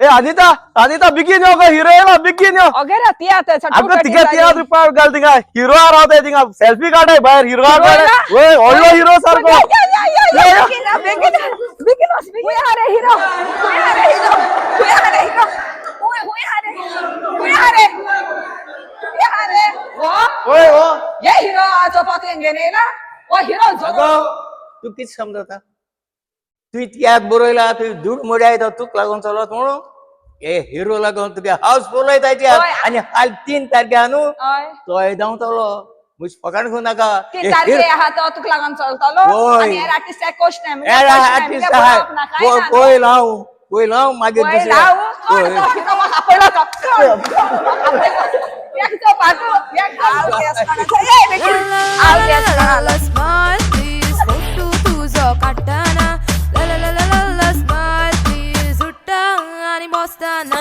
ए अनिता, अनिता, बेगीन यो गो, हिरो येयला, बेगीन यो. अगे रे, तियात्र अगं तिका तियात्र रुपया घाल थिंगा. हिरो हा रावताय थिंगा, सेल्फी काडाय भायर. हिरो हा हिरो येयला? वय, व्हडलो हिरो सारको. या या, बेगीन बेगीन बेगीन. खंय हा रे हिरो? खंय हा रे हिरो? खंय हा रे हिरो? खंय खंय हा रे? खंय हा रे? खंय हा रे? हो. वय हो. ये हिरो चोवपाक तेंगेर येयला. हो हिरो जो. अगो, तूं कितें समजता? तुवें तियात्र बरयला, तुवें दुड मोड्याय, तुका लागून चलत म्हणून हे हिरो लागून तुगे हावस फुल ताची. हय. आनी हाल 3 तारखे हा न्हू, हय. तो धांवतलो. मुज फकाण खावं नाका. 3 तारखे आहा तो तुका लागून चलतलो. वय. आनी हेर आर्टिस्टाक कोश नाय. हेर आर्टिस्ट आहाय. पयल हांव, पयल हांव, मागीर पयल दुसरे. हांव. कोण तो हिरो? म्हाका आपयलो तो. कोण? म्हाका आपयलो. एकटो पाटू, एकटो. ये बेगीन. हांव गेस कोणालो. स्माइल प्लीज, फोटो तुजो काडटना. ला ला ला ला ला, स्माइल प्लीज, उठ्ठा आनी बसतना.